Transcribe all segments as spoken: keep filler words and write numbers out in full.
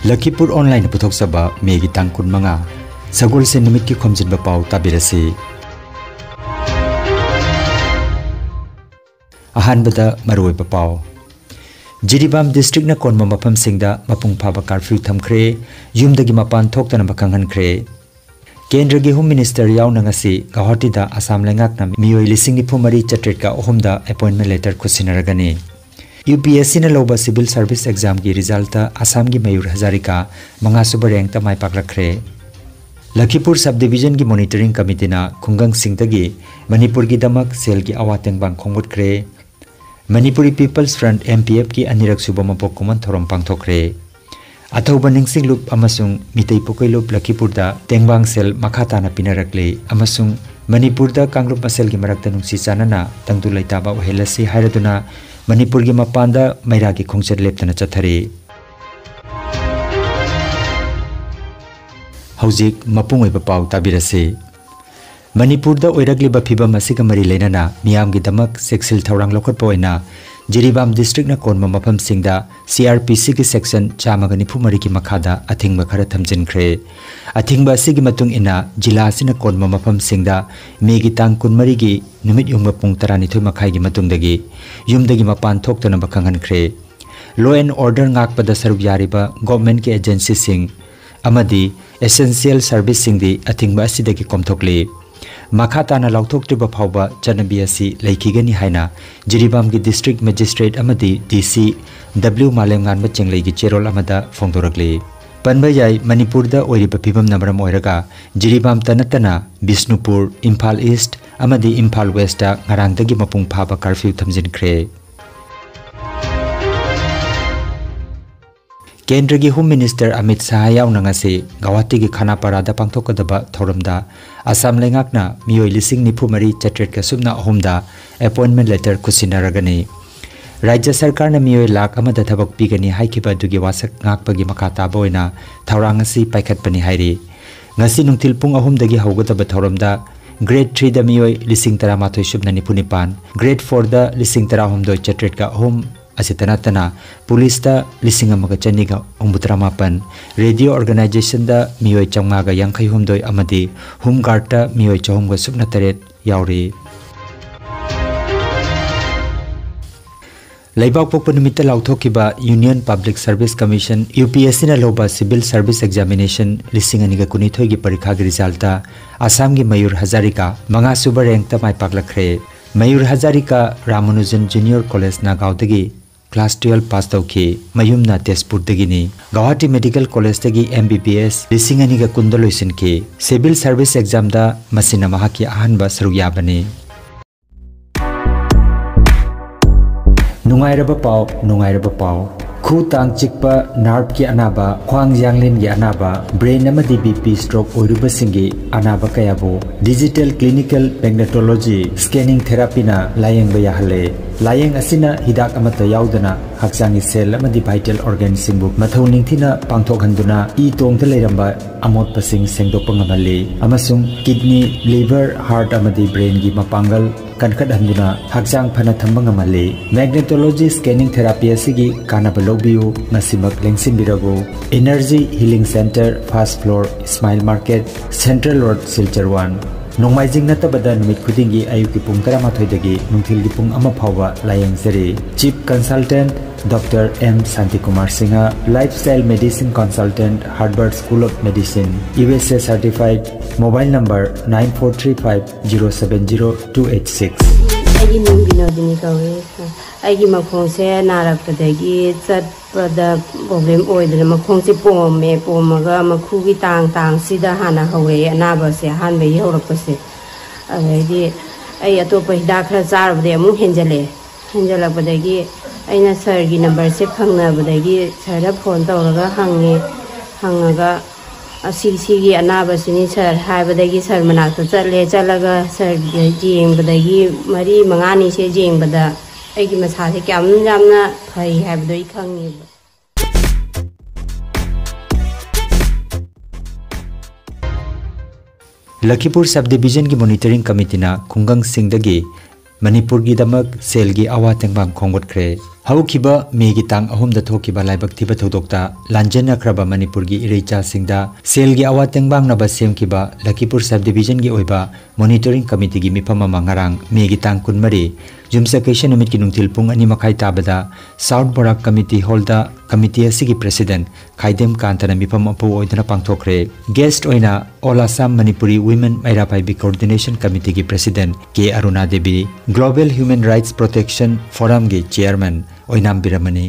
ꯂꯈꯤꯄꯨꯔ ꯑꯣꯟꯂꯥꯏꯟꯅ ꯄꯨꯊꯣꯛꯆꯕ ꯃꯦꯒꯤ ꯇꯥꯡ ꯀꯨꯟꯃꯉꯥ, ꯁꯒꯣꯜꯁꯦꯟ ꯅꯨꯃꯤꯠꯀꯤ ꯈꯣꯝꯖꯤꯟꯕ ꯄꯥꯎ ꯇꯥꯕꯤꯔꯁꯤ꯫ ꯑꯍꯥꯟꯕꯗ ꯃꯔꯨꯑꯣꯏꯕ ꯄꯥꯎ꯫ ꯖꯤꯔꯤꯕꯥꯝ ꯗꯤꯁꯇ꯭ꯔꯤꯛꯅ ꯀꯣꯟꯕ ꯃꯐꯝꯁꯤꯡꯗ ꯃꯄꯨꯡ ꯐꯥꯕ ꯀꯥꯔꯐ꯭ꯌꯨ ꯊꯝꯈ꯭ꯔꯦ, ꯌꯨꯝꯗꯒꯤ ꯃꯄꯥꯟ ꯊꯣꯛꯇꯅꯕ ꯈꯪꯍꯟꯈ꯭ꯔꯦ꯫ ꯀꯦꯟꯗ꯭ꯔꯒꯤ ꯍꯣꯝ ꯃꯤꯅꯤꯁꯇꯔ ꯌꯥꯎꯅ ꯉꯁꯤ ꯒꯧꯍꯥꯇꯤꯗ ꯑꯁꯥꯝ ꯂꯩꯉꯥꯛꯅ ꯃꯤꯑꯣꯏ ꯂꯤꯁꯤꯡ ꯅꯤꯐꯨ ꯃꯔꯤ ꯆꯥꯇ꯭ꯔꯦꯠꯀ ꯑꯍꯨꯝꯗ ꯑꯦꯄꯣꯏꯟꯃꯦꯟ ꯂꯦꯇꯔ ꯈꯨꯠꯁꯤꯟꯅꯔꯒꯅꯤ꯫ ꯌꯨ ꯄꯤ ꯑꯦꯁ ꯁꯤꯅ ꯂꯧꯕ ꯁꯤꯚꯤꯜ ꯁꯔꯚꯤꯁ ꯑꯦꯛꯖꯥꯝꯒꯤ ꯔꯤꯖꯜꯇ ꯑꯁꯥꯝꯒꯤ ꯃꯌꯨꯔ ꯍꯖꯥꯔꯤꯀꯥ ꯃꯉꯥꯁꯨꯕ ꯔꯦꯡꯛꯇ ꯃꯥꯏ ꯄꯥꯛꯂꯛꯈ꯭ꯔꯦ꯫ ꯂꯈꯤꯄꯨꯔ ꯁꯕ ꯗꯤꯚꯤꯖꯟꯒꯤ ꯃꯣꯅꯤꯇꯔꯤꯡ ꯀꯃꯤꯇꯤꯅ ꯈꯨꯡꯒꯪꯁꯤꯡꯗꯒꯤ ꯃꯅꯤꯄꯨꯔꯒꯤꯗꯃꯛ ꯁꯦꯜꯒꯤ ꯑꯋꯥ ꯇꯦꯡꯕꯥꯡ ꯈꯣꯝꯒꯠꯈ꯭ꯔꯦ꯫ Manipuri people's front, M P ꯑꯦꯐꯀꯤ ꯑꯅꯤꯔꯛ ꯁꯨꯕ ꯃꯄꯣꯛ ꯀꯨꯝꯑꯣꯟ ꯊꯧꯔꯝ ꯄꯥꯡꯊꯣꯛꯈ꯭ꯔꯦ꯫ ꯑꯊꯧꯕ ꯅꯤꯡꯁꯤꯡꯂꯨꯞ ꯑꯃꯁꯨꯡ ꯃꯤꯇꯩ ꯄꯣꯀꯩꯂꯨꯞ ꯂꯈꯤꯄꯨꯔꯗ ꯇꯦꯡꯕꯥꯡ ꯁꯦꯜ ꯃꯈꯥ ꯇꯥꯅ ꯄꯤꯅꯔꯛꯂꯦ ꯑꯃꯁꯨꯡ ꯃꯅꯤꯄꯨꯔꯗ ꯀꯥꯡꯂꯨꯞ ꯃꯁꯦꯜꯒꯤ ꯃꯔꯛꯇ ꯅꯨꯡꯁꯤ ꯆꯥꯟꯅꯅ ꯇꯪꯗꯨ ꯂꯩꯇꯥꯕ ꯑꯣꯏꯍꯜꯂꯁꯤ ꯍꯥꯏꯔꯗꯨꯅ ꯃꯅꯤꯄꯨꯔꯒꯤ ꯃꯄꯥꯟꯗ ꯃꯩꯔꯥꯒꯤ ꯈꯣꯡꯆꯠ ꯂꯦꯞꯇꯅ ꯆꯠꯊꯔꯤ꯫ ꯍꯧꯖꯤꯛ ꯃꯄꯨꯡ ꯑꯣꯏꯕ ꯄꯥꯎ ꯇꯥꯕꯤꯔꯁꯤ꯫ ꯃꯅꯤꯄꯨꯔꯗ ꯑꯣꯏꯔꯛꯂꯤꯕ ꯐꯤꯚꯝ ꯑꯁꯤꯒ ꯃꯔꯤ ꯂꯩꯅꯅ ꯃꯤꯌꯥꯝꯒꯤꯗꯃꯛ ꯆꯦꯛꯁꯤꯜ ꯊꯧꯔꯥꯡ ꯂꯧꯈꯠꯄ ꯑꯣꯏꯅ ꯖꯤꯔꯤꯕꯥꯝ ꯗꯤꯁꯇ꯭ꯔꯤꯛꯅ ꯀꯣꯟꯕ ꯃꯐꯝꯁꯤꯡꯗ ꯁꯤ ꯑꯥꯔ ꯄꯤ ꯁꯤꯒꯤ ꯁꯦꯛꯁꯟ ꯆꯥꯝꯃꯒ ꯅꯤꯐꯨ ꯃꯔꯤꯒꯤ ꯃꯈꯥꯗ ꯑꯊꯤꯡꯕ ꯈꯔ ꯊꯝꯖꯤꯟꯈ꯭ꯔꯦ꯫ ꯑꯊꯤꯡꯕ ꯑꯁꯤꯒꯤ ꯃꯇꯨꯡ ꯏꯟꯅ ꯖꯤꯂꯥ ꯑꯁꯤꯅ ꯀꯣꯟꯕ ꯃꯐꯝꯁꯤꯡꯗ ꯃꯦꯒꯤ ꯇꯥꯡ ꯀꯨꯟꯃꯔꯤꯒꯤ ꯅꯨꯃꯤꯠ ꯌꯨꯡꯕ ꯄꯨꯡ ꯇꯔꯥꯅꯤꯊꯣꯏ ꯃꯈꯥꯏꯒꯤ ꯃꯇꯨꯡꯗꯒꯤ ꯌꯨꯝꯗꯒꯤ ꯃꯄꯥꯟ ꯊꯣꯛꯇꯅꯕ ꯈꯪꯍꯟꯈ꯭ꯔꯦ꯫ Law and order ꯉꯥꯛꯄꯗ ꯁꯔꯨꯛ ꯌꯥꯔꯤꯕ ꯒꯣꯚꯔꯟꯃꯦꯟꯠꯀꯤ ꯑꯦꯖꯦꯟꯁꯤꯁꯤꯡ ꯑꯃꯗꯤ ꯑꯦꯁꯦꯟꯁꯤꯌꯦꯜ ꯁꯔꯚꯤꯁꯁꯤꯡꯗꯤ ꯑꯊꯤꯡꯕ ꯑꯁꯤꯗꯒꯤ ꯀꯣꯝꯊꯣꯛꯂꯤ꯫ ꯃꯈꯥ ꯇꯥꯅ ꯂꯥꯎꯊꯣꯛꯇ꯭ꯔꯤꯕ ꯐꯥꯎꯕ ꯆꯠꯅꯕꯤ ꯑꯁꯤ ꯂꯩꯈꯤꯒꯅꯤ ꯍꯥꯏꯅ ꯖꯤꯔꯤꯕꯥꯝꯒꯤ ꯗꯤꯁꯇ꯭ꯔꯤꯛ ꯃꯦꯖꯤꯁꯇ꯭ꯔꯦꯠ ꯑꯃꯗꯤ ꯗꯤ ꯁꯤ ꯗꯕ꯭ꯂꯤꯎ ꯃꯥꯂꯦꯝꯉꯥꯟꯕ ꯆꯦꯡꯂꯩꯒꯤ ꯆꯦꯔꯣꯜ ꯑꯃꯗ ꯐꯣꯡꯗꯣꯔꯛꯂꯤ꯫ ꯄꯟꯕ ꯌꯥꯏ, ꯃꯅꯤꯄꯨꯔꯗ ꯑꯣꯏꯔꯤꯕ ꯐꯤꯕꯝꯅ ꯃꯔꯝ ꯑꯣꯏꯔꯒ ꯖꯤꯔꯤꯕꯥꯝꯇ ꯅꯠꯇꯅ ꯕꯤꯁꯅꯨꯄꯨꯔ, ꯏꯝꯐꯥꯜ ꯏꯁ꯭ꯠ ꯑꯃꯗꯤ ꯏꯝꯐꯥꯜ ꯋꯦꯁ꯭ꯠꯇ ꯉꯔꯥꯡꯗꯒꯤ ꯃꯄꯨꯡ ꯐꯥꯕ ꯀꯥꯔꯐ꯭ꯌꯨ ꯊꯝꯖꯤꯟꯈ꯭ꯔꯦ꯫ ꯀꯦꯟꯗ꯭ꯔꯒꯤ ꯍꯣꯝ ꯃꯤꯅꯤꯁꯇꯔ ꯑꯃꯤꯠ ꯁꯥꯍ ꯌꯥꯎꯅ ꯉꯁꯤ ꯒꯧꯍꯥꯇꯤꯒꯤ ꯈꯥꯅꯥꯄꯥꯔꯥꯗ ꯄꯥꯡꯊꯣꯛꯀꯗꯕ ꯊꯧꯔꯝꯗ ꯑꯁꯥꯝ ꯂꯩꯉꯥꯛꯅ ꯃꯤꯑꯣꯏ ꯂꯤꯁꯤꯡ ꯅꯤꯐꯨ ꯃꯔꯤ ꯆꯥꯇ꯭ꯔꯦꯠꯀ ꯁꯨꯞꯅ ꯑꯍꯨꯝꯗ ꯑꯦꯄꯣꯏꯟꯃꯦꯟꯠ ꯂꯦꯇꯔ ꯈꯨꯠꯁꯤꯟꯅꯔꯒꯅꯤ꯫ ꯔꯥꯖ꯭ꯌ ꯁꯔꯀꯥꯔꯅ ꯃꯤꯑꯣꯏ ꯂꯥꯈ ꯑꯃꯗ ꯊꯕꯛ ꯄꯤꯒꯅꯤ ꯍꯥꯏꯈꯤꯕ ꯑꯗꯨꯒꯤ ꯋꯥꯁꯛ ꯉꯥꯛꯄꯒꯤ ꯃꯈꯥ ꯇꯥꯕ ꯑꯣꯏꯅ ꯊꯧꯔꯥꯡ ꯑꯁꯤ ꯄꯥꯏꯈꯠꯄꯅꯤ ꯍꯥꯏꯔꯤ꯫ ꯉꯁꯤ ꯅꯨꯡꯊꯤꯜ ꯄꯨꯡ ꯑꯍꯨꯝꯗꯒꯤ ꯍꯧꯒꯗꯕ ꯊꯧꯔꯝꯗ ꯒ꯭ꯔꯦꯗ ꯊ꯭ꯔꯤꯗ ꯃꯤꯑꯣꯏ ꯂꯤꯁꯤꯡ ꯇꯔꯥꯃꯥꯊꯣꯏ ꯁꯨꯞꯅ ꯅꯤꯐꯨ ꯅꯤꯄꯥꯟ, ꯒ꯭ꯔꯦꯗ ꯐꯣꯔꯗ ꯂꯤꯁꯤꯡ ꯇꯔꯥꯍꯨꯝꯗꯣꯏ ꯆꯥꯇ꯭ꯔꯦꯠꯀ ꯑꯍꯨꯝ, ꯑꯁꯤꯇ ꯅꯠꯇꯅ ꯄꯨꯂꯤꯁꯇ ꯂꯤꯁꯤꯡ ꯑꯃꯒ ꯆꯅꯤꯒ ꯍꯨꯝꯐꯨꯇꯔꯥ ꯃꯥꯄꯟ, ꯔꯦꯗꯤꯑꯣ ꯑꯣꯔꯒꯅꯥꯏꯖꯦꯁꯟꯗ ꯃꯤꯑꯣꯏ ꯆꯥꯝꯃꯉꯥꯒ ꯌꯥꯡꯈꯩ ꯍꯨꯝꯗꯣꯏ ꯑꯃꯗꯤ ꯍꯣꯝ ꯒꯥꯔꯗꯇ ꯃꯤꯑꯣꯏ ꯆꯍꯨꯝꯒ ꯁꯨꯞꯅ ꯇꯔꯦꯠ ꯌꯥꯎꯔꯤ꯫ ꯂꯩꯕꯥꯛ ꯄꯣꯛꯄ ꯅꯨꯃꯤꯠꯇ ꯂꯥꯎꯊꯣꯛꯈꯤꯕ Union Public Service Commission, UPSCꯅ ꯂꯧꯕ Civil Service Examination ꯂꯤꯁꯤꯡ ꯑꯅꯤꯒ ꯀꯨꯟꯅꯤꯊꯣꯏꯒꯤ ꯄꯔꯤꯈꯥꯒꯤ ꯔꯤꯖꯜꯇ ꯑꯁꯥꯝꯒꯤ ꯃꯌꯨꯔ ꯍꯖꯥꯔꯤꯀꯥ ꯃꯉꯥꯁꯨꯕ ꯔꯦꯡꯛꯇ ꯃꯥꯏ ꯄꯥꯛꯂꯛꯈ꯭ꯔꯦ꯫ ꯃꯌꯨꯔ Hazarika Ramanujan junior college ꯅꯥꯒꯥꯎꯗꯒꯤ class ꯇꯨꯌꯦꯜꯐ ꯄꯥꯁ ꯇꯧꯈꯤ꯫ ꯃꯌꯨꯝꯅ ꯇꯦꯖꯄꯨꯔꯗꯒꯤꯅꯤ꯫ ꯒꯧꯍꯥꯇꯤ ꯃꯦꯗꯤꯀꯦꯜ ꯀꯣꯂꯦꯖꯇꯒꯤ MBBS ꯂꯤꯁꯤꯡ ꯑꯅꯤꯒ ꯀꯨꯟꯗ ꯂꯣꯏꯁꯤꯟꯈꯤ꯫ ꯁꯤꯚꯤꯜ ꯁꯔꯚꯤꯁ ꯑꯦꯛꯖꯥꯝꯗ ꯃꯁꯤꯅ ꯃꯍꯥꯛꯀꯤ ꯑꯍꯥꯟꯕ ꯁꯔꯨꯛ ꯌꯥꯕꯅꯤ꯫ ꯅꯨꯡꯉꯥꯏꯔꯕ ꯄꯥꯎ, ꯅꯨꯡꯉꯥꯏꯔꯕ ꯄꯥꯎ꯫ ꯈꯨ ꯇꯥꯡ ꯆꯤꯛꯄ, ꯅꯥꯔꯚꯀꯤ ꯑꯅꯥꯕ, ꯈ꯭ꯋꯥꯡ ꯌꯥꯡꯂꯦꯟꯒꯤ ꯑꯅꯥꯕ, ꯕ꯭ꯔꯦꯟ ꯑꯃꯗꯤ BP ꯁ꯭ꯇ꯭ꯔꯣꯛ ꯑꯣꯏꯔꯨꯕꯁꯤꯡꯒꯤ ꯑꯅꯥꯕ ꯀꯌꯥꯕꯨ ꯗꯤꯖꯤꯇꯦꯜ ꯀ꯭ꯂꯤꯅꯤꯀꯦꯜ ꯃꯦꯒꯅꯦꯇꯣꯂꯣꯖꯤ ꯁ꯭ꯀꯦꯅꯤꯡ ꯊꯦꯔꯥꯄꯤꯅ ꯂꯥꯌꯦꯡꯕ ꯌꯥꯍꯜꯂꯦ꯫ ꯂꯥꯌꯦꯡ ꯑꯁꯤꯅ ꯍꯤꯗꯥꯛ ꯑꯃꯠꯇ ꯌꯥꯎꯗꯅ ꯍꯛꯆꯥꯡꯒꯤ ꯁꯦꯜ ꯑꯃꯗꯤ ꯚꯥꯏꯇꯦꯜ ꯑꯣꯔꯒꯥꯟꯁꯤꯡꯕꯨ ꯃꯊꯧ ꯅꯤꯡꯊꯤꯅ ꯄꯥꯡꯊꯣꯛꯍꯟꯗꯨꯅ ꯏ ꯇꯣꯡꯗ ꯂꯩꯔꯝꯕ ꯑꯃꯣꯠꯄꯁꯤꯡ ꯁꯦꯡꯗꯣꯛꯄ ꯉꯝꯍꯜꯂꯤ ꯑꯃꯁꯨꯡ ꯀꯤꯗꯅꯤ, ꯂꯤꯚꯔ, ꯍꯥꯔꯠ ꯑꯃꯗꯤ ꯕ꯭ꯔꯦꯟꯒꯤ ꯃꯄꯥꯡꯒꯜ ꯀꯟꯈꯠꯍꯟꯗꯨꯅ ꯍꯛꯆꯥꯡ ꯐꯅ ꯊꯝꯕ ꯉꯝꯍꯜꯂꯤ꯫ ꯃꯦꯒꯅꯦꯇꯣꯂꯣꯖꯤ ꯁ꯭ꯀꯦꯅꯤꯡ ꯊꯦꯔꯥꯄꯤ ꯑꯁꯤꯒꯤ ꯀꯥꯟꯅꯕ ꯂꯧꯕꯤꯌꯨ, ꯃꯁꯤꯃꯛ ꯂꯦꯡꯁꯤꯟꯕꯤꯔꯕꯨ꯫ Energy Healing Center, first floor, Smile Market, Central Road, Silchar one꯫ ꯅꯣꯡꯃꯥꯏꯖꯤꯡ ꯅꯠꯇꯕꯗ ꯅꯨꯃꯤꯠ ꯈꯨꯗꯤꯡꯒꯤ ꯑꯌꯨꯛꯀꯤ ꯄꯨꯡ ꯇꯔꯥꯃꯥꯊꯣꯏꯗꯒꯤ ꯅꯨꯡꯊꯤꯜꯒꯤ ꯄꯨꯡ ꯑꯃ ꯐꯥꯎꯕ ꯂꯥꯌꯦꯡꯖꯔꯤ꯫ Chief Consultant Doctor M Shantikumar Singha, Lifestyle Medicine Consultant, Harvard School of Medicine, USA certified, mobile number nine four three five zero seven zero two eight six꯫ ꯑꯩꯒꯤ ꯃꯤꯡ ꯕꯤꯅꯣꯗꯤꯅꯤ ꯀꯧꯏ꯫ ꯑꯩꯒꯤ ꯃꯈꯣꯡꯁꯦ ꯅꯥꯔꯛꯄꯗꯒꯤ ꯆꯠꯄꯗ ꯄ꯭ꯔꯣꯕ꯭ꯂꯦꯝ ꯑꯣꯏꯗꯅ ꯃꯈꯣꯡꯁꯦ ꯄꯣꯝꯃꯦ꯫ ꯄꯣꯝꯃꯒ ꯃꯈꯨꯒꯤ ꯇꯥꯡ ꯇꯥꯡꯁꯤꯗ ꯍꯥꯟꯅ ꯍꯧꯔꯛꯑꯦ ꯑꯅꯥꯕꯁꯦ, ꯑꯍꯥꯟꯕꯒꯤ ꯍꯧꯔꯛꯄꯁꯦ꯫ ꯑꯗꯩꯗꯤ ꯑꯩ ꯑꯇꯣꯞꯄ ꯍꯤꯗꯥꯛ ꯈꯔ ꯆꯥꯔꯨꯕꯗꯒꯤ ꯑꯃꯨꯛ ꯍꯦꯟꯖꯜꯂꯛꯑꯦ꯫ ꯍꯦꯟꯖꯜꯂꯛꯄꯗꯒꯤ ꯑꯩꯅ ꯁꯥꯔꯒꯤ ꯅꯝꯕꯔꯁꯦ ꯐꯪꯅꯕꯗꯒꯤ ꯁꯥꯔꯗ ꯐꯣꯟ ꯇꯧꯔꯒ ꯍꯪꯉꯦ꯫ ꯍꯪꯉꯒ "ꯑꯁꯤ, ꯁꯤꯒꯤ ꯑꯅꯥꯕꯁꯤꯅꯤ ꯁꯥꯔ" ꯍꯥꯏꯕꯗꯒꯤ ꯁꯥꯔ ꯃꯅꯥꯛꯇ ꯆꯠꯂꯦ꯫ ꯆꯠꯂꯒ ꯁꯥꯔꯒꯤ ꯌꯦꯡꯕꯗꯒꯤ ꯃꯔꯤ ꯃꯉꯥꯅꯤꯁꯦ ꯌꯦꯡꯕꯗ ꯑꯩꯒꯤ ꯃꯁꯥꯁꯦ ꯀꯌꯥꯝ ꯌꯥꯝꯅ ꯐꯩ ꯍꯥꯏꯕꯗꯣ ꯑꯩ ꯈꯪꯉꯦꯕ꯫ ꯂꯈꯤꯄꯨꯔ ꯁꯕ ꯗꯤꯕꯤꯖꯟꯒꯤ ꯃꯣꯅꯤꯇꯔꯤꯡ ꯀꯃꯤꯇꯤꯅ ꯈꯨꯡꯒꯪꯁꯤꯡꯗꯒꯤ ꯃꯅꯤꯄꯨꯔꯒꯤꯗꯃꯛ ꯁꯦꯜꯒꯤ ꯑꯋꯥ ꯇꯦꯡꯕꯥꯡ ꯈꯣꯝꯒꯠꯈ꯭ꯔꯦ꯫ ꯍꯧꯈꯤꯕ ꯃꯦꯒꯤ ꯇꯥꯡ ꯑꯍꯨꯝꯗ ꯊꯣꯛꯈꯤꯕ ꯂꯥꯏꯕꯛ ꯊꯤꯕ ꯊꯧꯗꯣꯛꯇ ꯂꯥꯟꯖꯦꯟꯅꯈ꯭ꯔꯕ ꯃꯅꯤꯄꯨꯔꯒꯤ ꯏꯔꯩꯆꯥꯁꯤꯡꯗ ꯁꯦꯜꯒꯤ ꯑꯋꯥ ꯇꯦꯡꯕꯥꯡꯅꯕ ꯁꯦꯝꯈꯤꯕ ꯂꯈꯤꯄꯨꯔ ꯁꯕ ꯗꯤꯕꯤꯖꯟꯒꯤ ꯑꯣꯏꯕ ꯃꯣꯅꯤꯇꯔꯤꯡ ꯀꯃꯤꯇꯤꯒꯤ ꯃꯤꯐꯝ ꯑꯃ ꯉꯔꯥꯡ ꯃꯦꯒꯤ ꯇꯥꯡ ꯀꯨꯟꯃꯔꯤ, ꯌꯨꯝꯁꯀꯩꯁ ꯅꯨꯃꯤꯠꯀꯤ ꯅꯨꯡꯊꯤꯜ ꯄꯨꯡ ꯑꯅꯤ ꯃꯈꯥꯏ ꯇꯥꯕꯗ ꯁꯥꯎꯠ ꯕꯣꯔꯥꯛ ꯀꯃꯤꯇꯤ ꯍꯣꯜꯗ ꯀꯃꯤꯇꯤ ꯑꯁꯤꯒꯤ ꯄ꯭ꯔꯦꯁꯤꯗꯦꯟ ꯈꯥꯏꯗꯦꯝ ꯀꯥꯟꯇꯅ ꯃꯤꯐꯝ ꯃꯄꯨ ꯑꯣꯏꯗꯨꯅ ꯄꯥꯡꯊꯣꯛꯈ꯭ꯔꯦ꯫ ꯒꯦꯁ꯭ꯠ ꯑꯣꯏꯅ All Assam Manipuri Women Meira Paibi Coordination Committeeꯒꯤ president K Aruna Devi, Global Human Rights Protection Forumꯒꯤ ꯆꯤꯌꯔꯃꯦꯟ ꯑꯣꯏꯅꯥꯝ ꯕꯤꯔꯃꯅꯤ,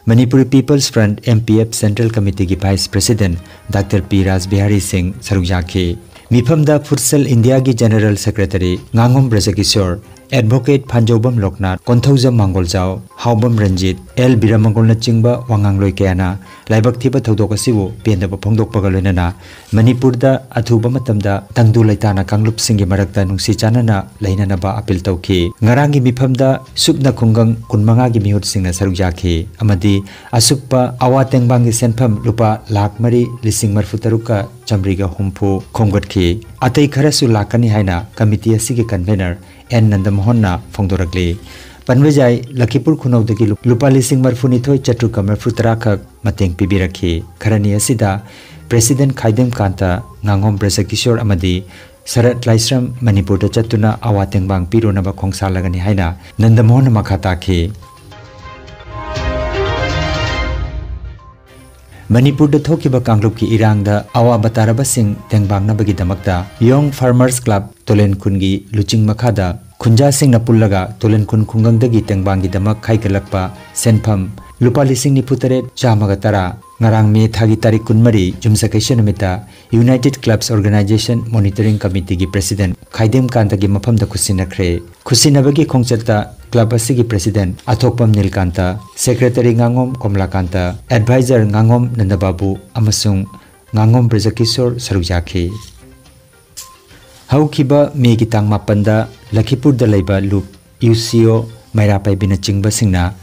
Manipuri People's Front, M P F, Central Committeeꯒꯤ vice president doctor P Rajbihari Singh ꯁꯔꯨꯛ ꯌꯥꯈꯤ꯫ ꯃꯤꯐꯝꯗ ꯐꯨꯠꯁꯜ ꯏꯟꯗꯤꯌꯥꯒꯤ ꯖꯦꯅꯔꯦꯜ ꯁꯦꯀ꯭ꯔꯦꯇꯔꯤ ꯉꯥꯉꯣꯝ ꯕ꯭ꯔꯖꯀꯤꯁꯣꯔ, ꯑꯦꯗꯚꯣꯀꯦꯠ ꯐꯥꯟꯖꯧꯕꯝ ꯂꯣꯛꯅꯥꯊ, ꯀꯣꯟꯊꯧꯖꯝ ꯃꯥꯡꯒꯣꯜꯖꯥꯎ, ꯍꯥꯎꯕꯝ ꯔꯟꯖꯤꯠ, ꯑꯦꯜ ꯕꯤꯔꯃꯒꯣꯜꯅꯆꯤꯡꯕ ꯋꯥꯉꯥꯡꯂꯣꯏ ꯀꯌꯥꯅ ꯂꯥꯏꯕꯛ ꯊꯤꯕ ꯊꯧꯗꯣꯛ ꯑꯁꯤꯕꯨ ꯄꯦꯟꯗꯕ ꯐꯣꯡꯗꯣꯛꯄꯒ ꯂꯣꯏꯅꯅ ꯃꯅꯤꯄꯨꯔꯗ ꯑꯊꯨꯕ ꯃꯇꯝꯗ ꯇꯪꯗꯨ ꯂꯩꯇꯥꯅ ꯀꯥꯡꯂꯨꯞꯁꯤꯡꯒꯤ ꯃꯔꯛꯇ ꯅꯨꯡꯁꯤ ꯆꯥꯟꯅꯅ ꯂꯩꯅꯅꯕ ꯑꯄꯤꯜ ꯇꯧꯈꯤ꯫ ꯉꯔꯥꯡꯒꯤ ꯃꯤꯐꯝꯗ ꯁꯨꯞꯅ ꯈꯨꯡꯒꯪ ꯀꯨꯟꯃꯉꯥꯒꯤ ꯃꯤꯍꯨꯠꯁꯤꯡꯅ ꯁꯔꯨꯛ ꯌꯥꯈꯤ ꯑꯃꯗꯤ ꯑꯁꯨꯞꯄ ꯑꯋꯥ ꯇꯦꯡꯕꯥꯡꯒꯤ ꯁꯦꯟꯐꯝ ꯂꯨꯄꯥ ꯂꯥꯈ ꯃꯔꯤ ꯂꯤꯁꯤꯡ ꯃꯔꯤꯐꯨ ꯇꯔꯨꯛꯀ ꯆꯥꯃꯔꯤꯒ ꯍꯨꯝꯐꯨ ꯈꯣꯝꯒꯠꯈꯤ꯫ ꯑꯇꯩ ꯈꯔꯁꯨ ꯂꯥꯛꯀꯅꯤ ꯍꯥꯏꯅ ꯀꯃꯤꯇꯤ ꯑꯁꯤꯒꯤ ꯀꯟꯚꯦꯅꯔ ꯑꯦꯟ ꯅꯟꯗꯃꯣꯍꯟꯅ ꯐꯣꯡꯗꯣꯔꯛꯂꯤ꯫ ꯄꯟꯕ ꯌꯥꯏ, ꯂꯈꯤꯄꯨꯔ ꯈꯨꯅꯧꯗꯒꯤ ꯂꯨ-, ꯂꯨꯄꯥ ꯂꯤꯁꯤꯡ ꯃꯔꯤꯐꯨꯅꯤꯊꯣꯏ ꯆꯥꯇ꯭ꯔꯨꯛꯀ ꯃꯔꯤꯐꯨ ꯇꯔꯥ ꯈꯛ ꯃꯇꯦꯡ ꯄꯤꯕꯤꯔꯛꯈꯤ꯫ ꯈꯔꯅꯤ ꯑꯁꯤꯗ ꯄ꯭ꯔꯦꯁꯤꯗꯦꯟ ꯈꯥꯏꯗꯦꯝ ꯀꯥꯟꯇ, ꯉꯥꯉꯣꯝ ꯕ꯭ꯔꯖꯀꯤꯁꯣꯔ ꯑꯃꯗꯤ ꯁꯔꯠ ꯂꯥꯏꯁ꯭ꯔꯝ ꯃꯅꯤꯄꯨꯔꯗ ꯆꯠꯇꯨꯅ ꯑꯋꯥ ꯇꯦꯡꯕꯥꯡ ꯄꯤꯔꯨꯅꯕ ꯈꯣꯡꯁꯥꯜꯂꯒꯅꯤ ꯍꯥꯏꯅ ꯅꯟꯗꯃꯣꯍꯟꯅ ꯃꯈꯥ ꯇꯥꯈꯤ꯫ ꯃꯅꯤꯄꯨꯔꯗ ꯊꯣꯛꯈꯤꯕ ꯀꯥꯡꯂꯨꯞꯀꯤ ꯏꯔꯥꯡꯗ ꯑꯋꯥꯕ ꯇꯥꯔꯕꯁꯤꯡ ꯇꯦꯡꯕꯥꯡꯅꯕꯒꯤꯗꯃꯛꯇ Young Farmers Club ꯇꯣꯂꯦꯟ ꯈꯨꯟꯒꯤ ꯂꯨꯆꯤꯡ ꯃꯈꯥꯗ ꯈꯨꯟꯖꯥꯁꯤꯡꯅ ꯄꯨꯜꯂꯒ ꯇꯣꯂꯦꯟ ꯈꯨꯟ ꯈꯨꯡꯒꯪꯗꯒꯤ ꯇꯦꯡꯕꯥꯡꯒꯤꯗꯃꯛ ꯈꯥꯏꯒꯠꯂꯛꯄ ꯁꯦꯟꯐꯝ ꯂꯨꯄꯥ ꯂꯤꯁꯤꯡ ꯅꯤꯐꯨ ꯇꯔꯦꯠ ꯆꯥꯝꯃꯒ ꯇꯔꯥ ꯉꯔꯥꯡ ꯃꯦ ꯊꯥꯒꯤ ꯇꯥꯔꯤꯛ ꯀꯨꯟꯃꯔꯤ, ꯌꯨꯝꯁꯀꯩꯁ ꯅꯨꯃꯤꯠꯇ United Clubs Organisation Monitoring Committeeꯒꯤ ꯄ꯭ꯔꯦꯁꯤꯗꯦꯟ ꯈꯥꯏꯗꯦꯝ ꯀꯥꯟꯇꯒꯤ ꯃꯐꯝꯗ ꯈꯨꯠꯁꯤꯟꯅꯈ꯭ꯔꯦ꯫ ꯈꯨꯠꯁꯤꯟꯅꯕꯒꯤ ꯈꯣꯡꯆꯠꯇ ꯀ꯭ꯂꯕ ꯑꯁꯤꯒꯤ ꯄ꯭ꯔꯦꯁꯤꯗꯦꯟ ꯑꯊꯣꯛꯄꯝ ꯅꯤꯜꯀꯥꯟꯇ, ꯁꯦꯀ꯭ꯔꯦꯇꯔꯤ ꯉꯥꯉꯣꯝ ꯀꯣꯝꯂꯥꯀꯥꯟꯇ, ꯑꯦꯗꯚꯥꯏꯖꯔ ꯉꯥꯉꯣꯝ ꯅꯟꯗꯕꯥꯕꯨ ꯑꯃꯁꯨꯡ ꯉꯥꯉꯣꯝ ꯕ꯭ꯔꯖꯀꯤꯁꯣꯔ ꯁꯔꯨꯛ ꯌꯥꯈꯤ꯫ ꯍꯧꯈꯤꯕ ꯃꯦꯒꯤ ꯇꯥꯡ ꯃꯥꯄꯟꯗ ꯂꯈꯤꯄꯨꯔꯗ ꯂꯩꯕ ꯂꯨꯞ, ꯌꯨ ꯁꯤ ꯑꯣ, ꯃꯩꯔꯥ ꯄꯥꯏꯕꯤꯅꯆꯤꯡꯕꯁꯤꯡꯅ